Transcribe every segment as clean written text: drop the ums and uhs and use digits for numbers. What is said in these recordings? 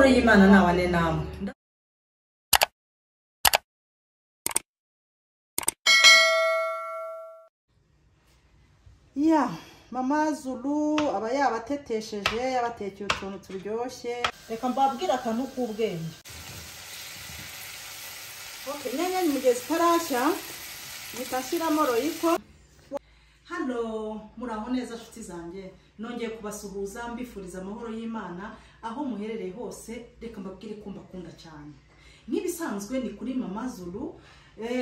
Amahoro y'Imana nabane namwe. Ya Mama Zulu aba yabatetesheje, yabatekeye utuntu turyoshye. Reka mbabwire akantu k'ubwenge. Okay, inyanya mu gihe zitarashya mpita Royco. Hano muraho neza nshuti zanjye, nongeye kubasuhuza mbifuriza amahoro y'Imana aho muherereye hose. Reka mbabwire ko mbakunda cyane. Nk'ibisanzwe ni kuri Mama Zulu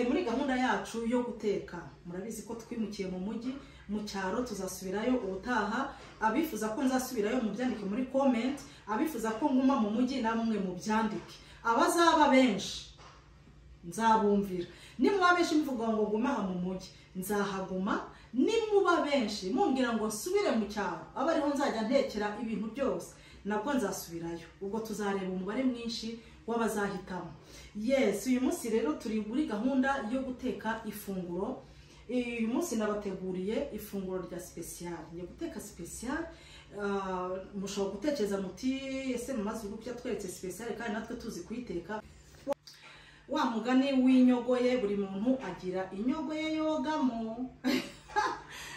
muri gahunda yacu yo guteka. Murabizi ko twimukiye mu mujyi, mu cyaro tuzasubirayo ubutaha. Abifuza ko nzasubirayo mubyandike muri comment, abifuza ko nguma mu mujyi namwe mubyandike. Abazaba benshi nzabumvira. Nimuba benshi mvuga ngo guma aha mu mujyi, nzahaguma. Nimuba benshi mumbwira ngo nsubire mu cyaro, aba ariho nzajya ntekera ibintu byose, nabwo nzasubirayo. Ubwo tuzareba umubare mwinshi w'abazahitamo. Yes, uyu munsi rero turi muri gahunda yo guteka ifunguro. Uyu munsi nabateguriye ifunguro rya special. Ngiye guteka special. Mushobora gutekereza muti ese Mama Zulu yatweretse special kandi natwe tuzi kuyiteka. Wa mugani w'inyogoye, buri muntu agira inyogoye yogamo.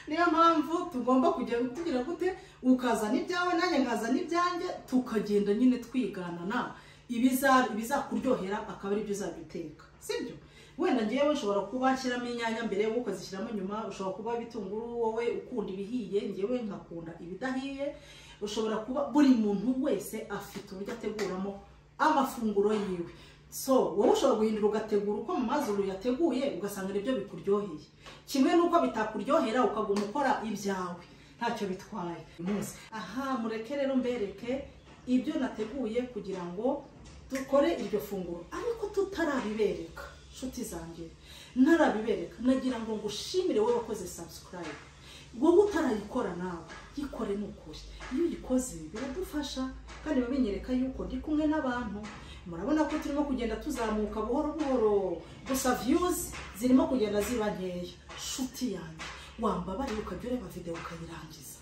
Niyo mpamvu tugomba kujya tugira gute, ukazana ibyawe nanjye nkazana ibyanjye, tukagenda nyine twiganana, ibizakuryohera akaba ari byo uzabiteka, sibyo? Wenda ngewe nshobora kuba nshyiramo inyanya mbere, wowe ukazishyiramo nyuma. Ushobora kuba ibitunguru wowe ukunda ibihiye, ngewe nkakunda ibidahiye. Ushobora kuba buri muntu wese afite uburyo ateguramo amafunguro yiwe. So wowe ushobora guhindura ugategura uko Mama Zulu yateguye, ugasanga nibyo bikuryoheye. Kimwe nuko bitakuryohera ukaguma ukora ibyawe, ntacyo bitwaye. Umunsi aha mureke rero mbereke ibyo nateguye kugira ngo dukore iryo funguro, ariko tutarabibereka nshuti zanjye, ntarabibereka nagira ngo ngushimire wowe wakoze subscribe. Wowe utarayikora nawe yikore, nukuri iyo uyikoze biradufasha kandi babinyereka yuko ndi kumwe n'abantu. Murabona ko turimo kugenda tuzamuka buhoro buhoro, gusa views zirimo kugenda ziba nkeya. Nshuti yanjye, wambabariye ukajya ureba video ukayirangiza.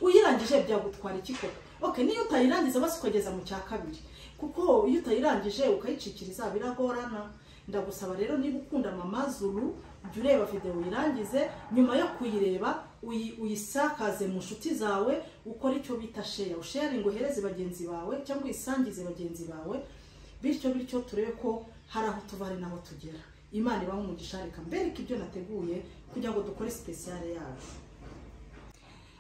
Uyirangije byagutwara iki koko? Okay, niyo utayirangiza basi ukageza mu cya kabiri, kuko iyo utayirangije ukayicikiriza biragorana. Ndagusaba rero niba ukunda Mama Zulu, jya ureba video uyirangize, nyuma yo kuyireba uyisakaze mu nshuti zawe, ukore icyo bita share, usharing uhereze bagenzi bawe cyangwa uyisangize bagenzi bawe, bityo bityo turebe ko hari aho tuva ari naho tugera. Imana ibahe umugisha. Reka mbereke ibyo nateguye kugira ngo dukore special yacu.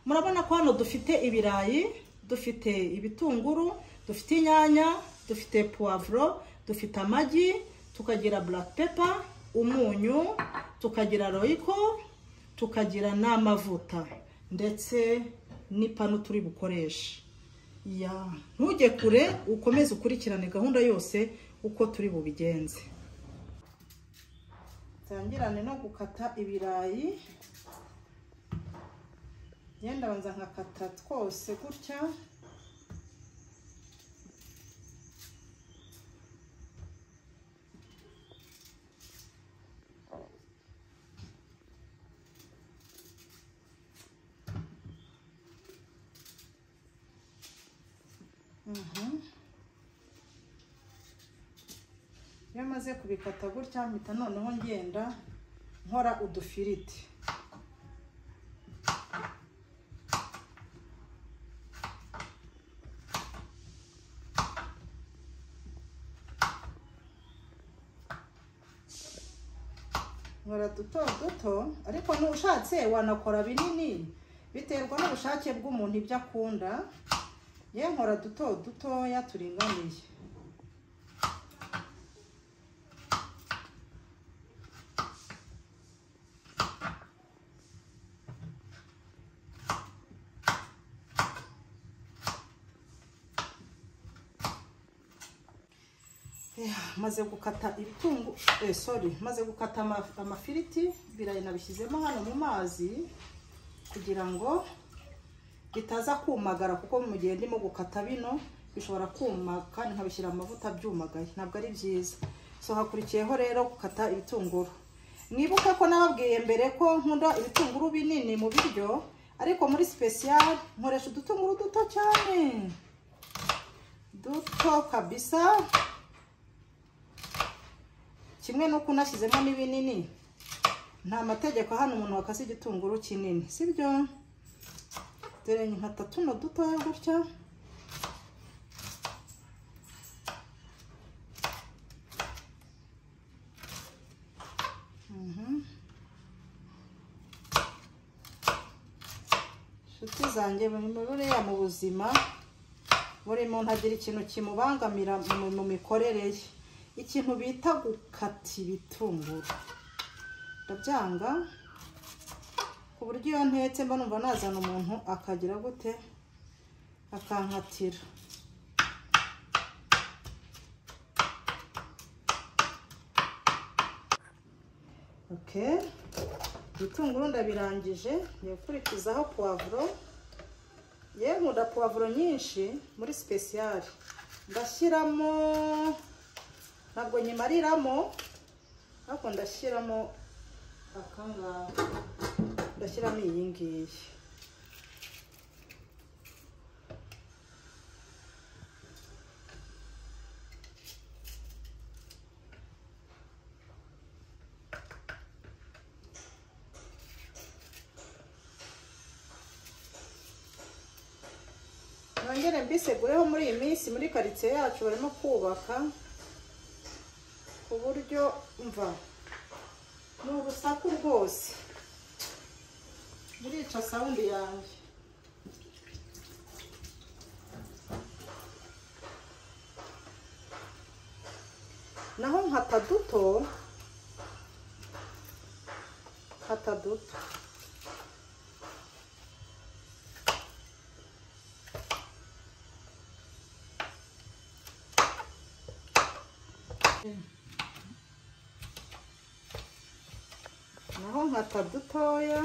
Murabona ko hano dufite ibirayi, dufite ibitunguru, dufite inyanya, dufite poivro, dufite amagi, tukagira black pepper, umunyu, tukagira Royco, tukagira n'amavuta ndetse n'ipanu turi bukoreshe. Ya, ntujye kure, ukomeze ukurikirane gahunda yose uko turi bubigenze. Tangirane no gukata ibirayi. Yenda banza nkakata twose gutya. Iyo maze kubikata gutya mpita noneho ngenda nkora udufiriti. Nkora duto duto, ariko n'ushatse wanakora binini biterwa n'ubushake bw'umuntu ibyo akunda. Ye nkora duto dutoya turinganiye. Maze gukata ibitungu, sorry, maze gukata amafiriti, ibirayi nabishyizemo hano mu mazi kugira ngo bitaza kumagara, kuko mu gihe ndimo gukata bino bishobora kuma kandi nkabishyira amavuta byumagaye, ntabwo ari byiza. So hakurikiyeho rero gukata ibitunguru. Mwibuke ko nababwiye mbere ko nkunda ibitunguru binini mu biryo, ariko muri special nkoresha udutunguru duto cyane. Duto kabisa. Kimwe nuko nashyizemo n'ibinini. Nta mategeko hano umuntu wakase igitunguru kinini, sibyo? Dore nkata tuno dutoya gutya. Inshuti zanjye buriya mu buzima buri muntu agira ikintu kimubangamira mu mikorere ye. Ikintu bita gukata ibitunguru ndabyanga, ku buryo iyo ntetse mba numva nazana umuntu akagira gute akankatira. Okay, ibitunguru ndabirangije, ngiye gukurikizaho puwavuro. Ye nkunda puwavuro nyinshi muri special. Ndashyiramo, ntabwo nyimariramo, ariko ndashyiramo akangaka, ndashyiramo iyi ngiyi. Nongere mbisegureho muri iyi minsi muri quartier yacu barimo kubaka, ku buryo mva ni urusaku rwose, burica sound yanjye. Naho nkata duto, nkata duto. Naho nkata dutoya.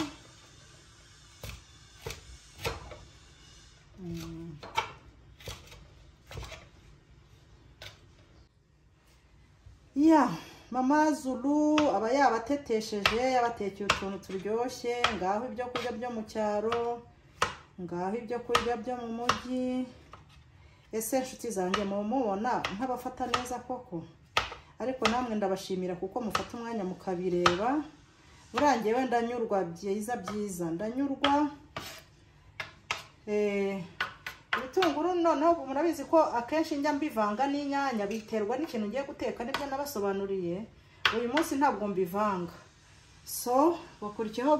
Ya mama Zulu aba yabatetesheje, yabatekeye utuntu turyoshye. Ngaho ibyo kurya byo mu cyaro, ngaho ibyo kurya byo mu mujyi. Ese inshuti zanjye mumubona nk'abafata neza koko? Ariko namwe ndabashimira kuko mufata umwanya mukabireba. Burangiye wenda ndanyurwa byiza byiza, ndanyurwa. Ibitunguru noneho murabizi ko akenshi njya mbivanga n'inyanya, biterwa n'ikintu ngiye guteka, nibyo nabasobanuriye. Uyu munsi ntabwo mbivanga. So bakurikiyeho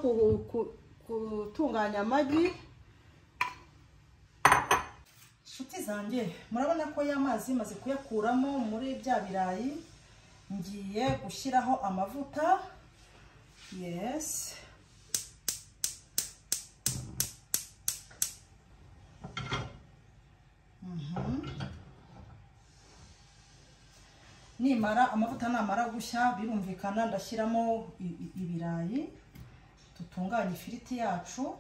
gutunganya amagi. Inshuti zanjye murabona ko ya mazi maze kuyakuramo muri bya birayi, ngiye gushyiraho amavuta. Yes, nimara amavuta namara gushya birumvikana ndashyiramo ibirayi, tutunganye ifiriti yacu.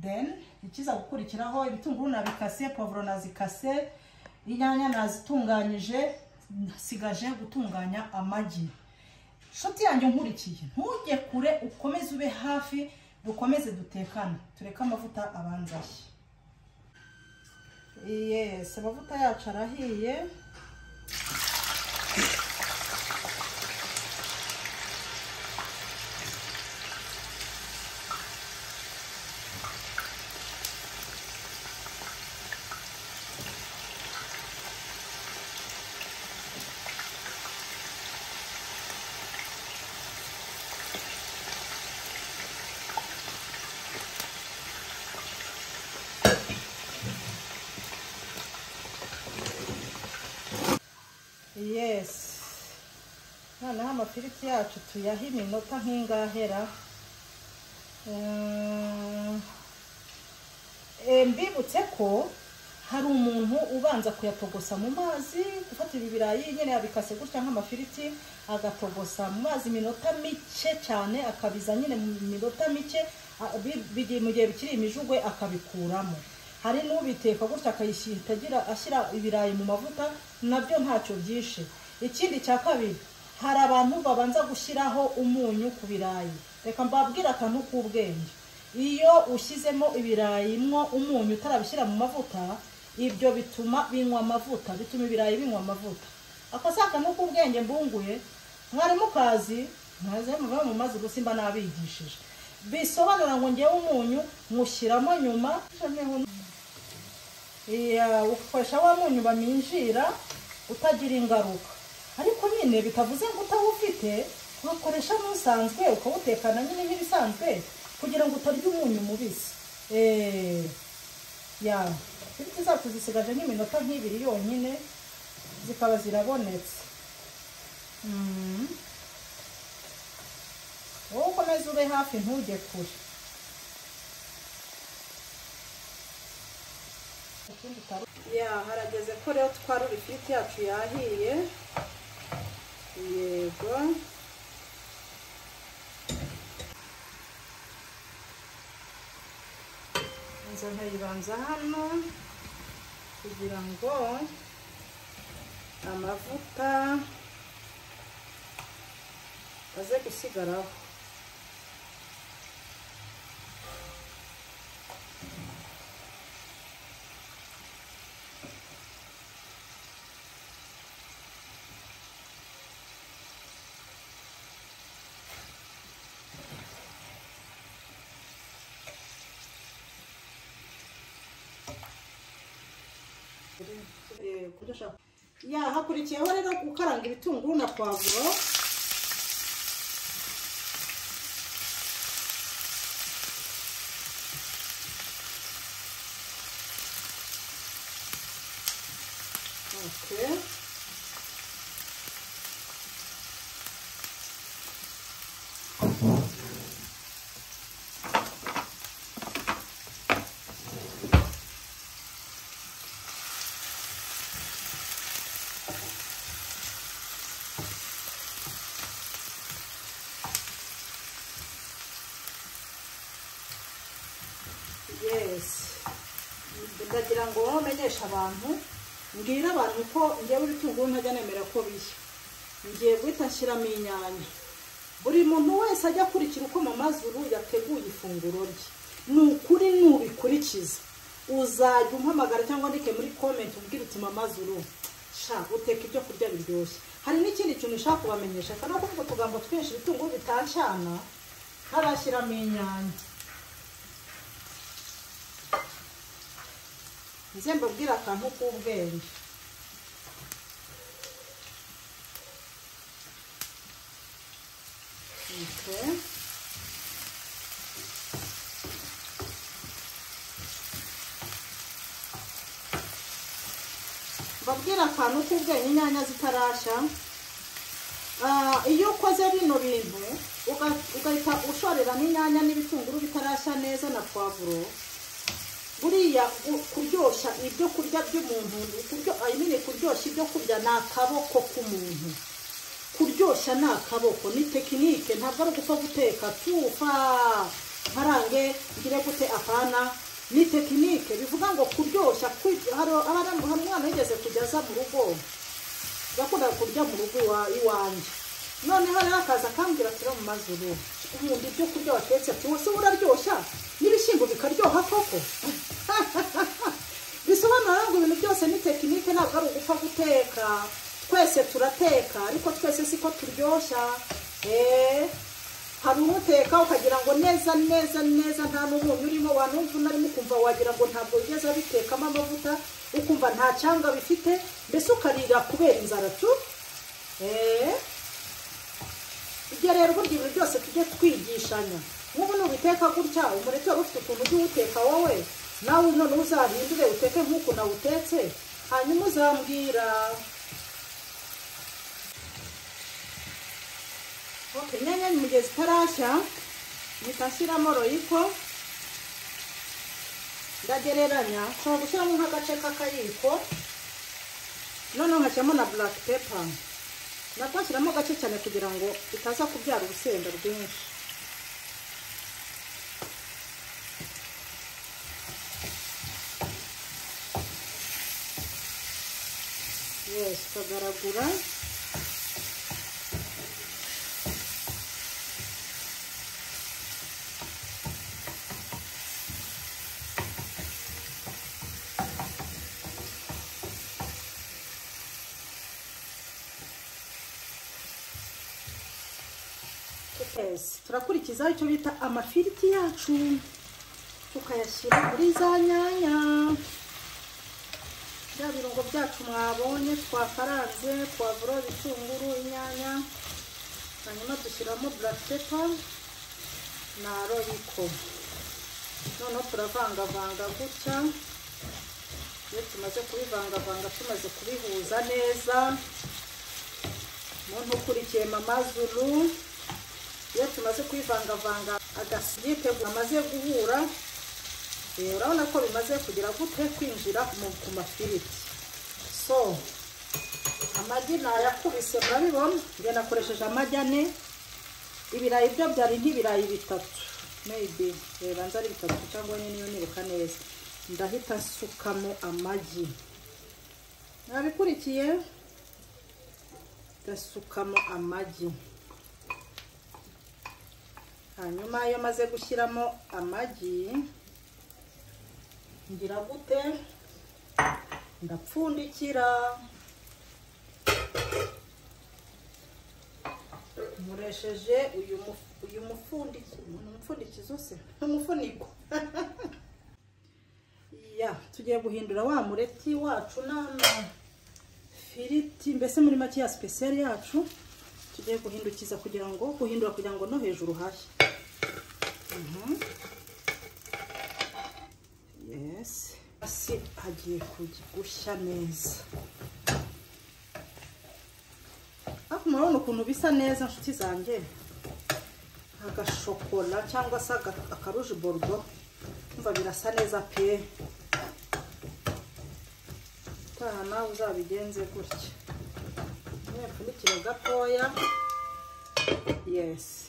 Then ikiza gukurikiraho, ibitunguru nabikase, puwavuro nazikase, inyanya nazitunganyije, nsigaje gutunganya amagi. Inshuti yanjye nkurikiye, ntujye kure, ukomeze ube hafi, dukomeze dutekane. Tureke amavuta abanza ashye. Yes, amavuta yacu arahiye. Yes, noneho amafiriti yacu tuyaha iminota nk'ingahera. Mbibutse ko hari umuntu ubanza kuyatogosa mu mazi, gufata ibi birayi nyine yabikase gutya nk'amafiriti, agatogosa mu mazi iminota mike cyane, akabiza nyine mu minota mike mu gihe bikiri imijugwe akabikuramo. Hari n'ubiteka gutya akayishyira agira ashyira ibirayi mu mavuta, nabyo ntacyo byishe. Ikindi cya kabiri, hari abantu babanza gushyiraho umunyu ku birayi. Reka mbabwire akantu k'ubwenge. Iyo ushyizemo ibirayi mwo umunyu utarabishyira mu mavuta, Ibyo bituma binywa amavuta, bituma ibirayi binywa amavuta. Ako saka nuko ubwenge mbunguye mwari mukazi mwaze muve mu mazi gusimba nabigishije. Bisobanura ngo ngewe umunyu mushyiramo nyuma. Iya ukoresha wa munyu baminjira utagira ingaruka, ariko nyine bitavuze ngo utawufite ukoresha n'usanzwe ukawutekana nyine nk'ibisanzwe kugira ngo utarya umunyu mubisi. Ya ifiriti zacu zisigaje nk'iminota nk'ibiri yonyine zikaba zirabonetse. Wowe ukomeze ube hafi ntujye kure. Ya harageze ko rero twarura ifiriti yacu yahiye. Yego nza nkayibanza hano kugira ngo amavuta aze gusigaraho. Ya hakurikiyeho rero gukaranga ibitunguru na pavuro. Okay. Yes, ndagira ngo bamenyeshe abantu, mbwira abantu ko ngewe ibitunguru ntajya nemera ko bishya. Ngiye guhita nshyiramo inyanya. Buri muntu wese ajya akurikira uko Mama Zulu yateguye ifunguro rye. Ni ukuri nubikurikiza uzajya umpamagara cyangwa andike muri comment ubwira uti Mama Zulu sha uteka ibyo kurya biryoshye. Hari n'ikindi kintu nshaka kubamenyesha, kandi kuvuga utugambo twinshi ibitunguru bitashyana ntarashyiramo inyanya. Nze mbabwira akantu k'ubwenge. Okay. Mbabwira akantu k'ubwenge inyanya zitarashya. Iyo ukoze bino bintu ugahita ushorera n'inyanya n'ibitunguru bitarashya neza na pavuro, buriya kuryoshya ibyo kurya by'umuntu, kuryoshya ibyo kurya ni akaboko k'umuntu. Kuryoshya ni akaboko, ni tekinike, ntabwo ari ugupfa guteka tufa nkarange ngire gute, apana, ni tekinike. Bivuga ngo kuryoshya. Hari umwana wigeze kujya aza mu rugo, yakundaga kurya mu rugo iwanjye, noneho rero akaza akambwira ati Mama Zulu ubundi ibyo kurya watetse wose uraryoshya n'ibishyimbo bikaryoha koko. Bisobanura ngo ibintu byose ni tekinike, ntabwo ari ugupfa guteka. Twese turateka ariko twese siko turyoshya. Hari umuteka ukagira ngo neza neza neza nta n'umunyu urimo, wanumva unarimo ukumva wagira ngo ntabwo wigeze abitekamo amavuta, ukumva nta cyanga bifite, mbese ukarira kubera inzara tu. Ibyo rero burya ibintu byose tujye twigishanya. Nk'ubu nubiteka gutya umureti wari ufite ukuntu ujya uwuteka wowe, nawe none uzahindure uteke nk'uku nawutetse, hanyuma uzambwira. Okay, inyanya mu gihe zitarashya mpita nshyiramo royiko, ndagereranya nshobora gushyiramo nk'agace k'akayiko, noneho nkashyiramo na black pepper. Nabwo nshyiramo gake cyane kugira ngo itaza kubyara urusenda rwinshi. Yes, tukagaragura. Yes, turakurikiza icyo bita amafiriti yacu, tukayashyira muri za nyanya. Bya birungo byacu mwabonye twakaranze, puwavuro, ibitunguru, inyanya, hanyuma dushyiramo black pepper na royco. Noneho turavangavanga gutya. Iyo tumaze kubivangavanga, tumaze kubihuza neza, umuntu ukurikiye Mama Zulu, iyo tumaze kubivangavanga agasyitegura amaze guhura, urabona ko bimaze kugira gute kwinjira ku mafiriti. So amagi nayakubise murabibona, njye nakoresheje amagi 4, ibirayi byo byari nk'ibirayi 3 maybe, banza ari 3 cyangwa 4 niyo nibuka neza. Ndahita nsukamo amagi, nabikurikiye, ndasukamo amagi. Hanyuma iyo maze gushyiramo amagi ngira gute, ndapfundikira. Nkoresheje uyu mupfundikizo se umufuniko. Ya, tugiye guhindura wa mureti wacu n'amafiriti, mbese muri make ya special yacu tugiye guhindukiza kugira ngo guhindura kugira ngo no hejuru hashye. Yes, hasi hagiye gushya neza. Ariko murabona ukuntu bisa neza nshuti zanjye, agashokora cyangwa se akaruji bordo, umva birasa neza pe. Taha nawe uzabigenze gutya, mwepfundikire gatoya. Yes,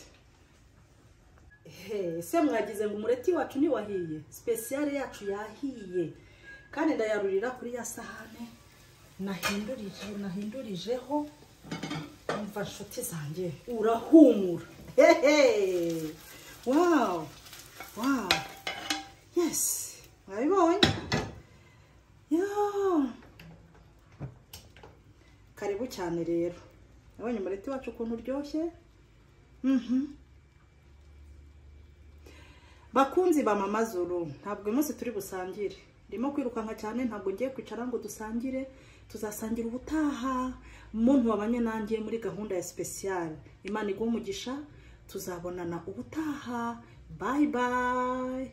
ese mwagize ngo umureti wacu ntiwahiye? Special yacu yahiye, kandi ndayarurira kuri ya sahane nahindurijeho. Umva nshuti zanjye, urahumura. Hehe, wow wow, yes, mwabibonye. Yo, karibu cyane rero. Nabonye umureti wacu ukuntu uryoshye. Bakunzi ba Mama Zulu, ntabwo uyu munsi turi busangire, ndimo kwirukanka cyane, ntabwo ngiye kwicara ngo dusangire, tuzasangira ubutaha. Umuntu wabanye nanjye muri gahunda ya special, Imana iguhe umugisha, tuzabonana ubutaha. Bye bye.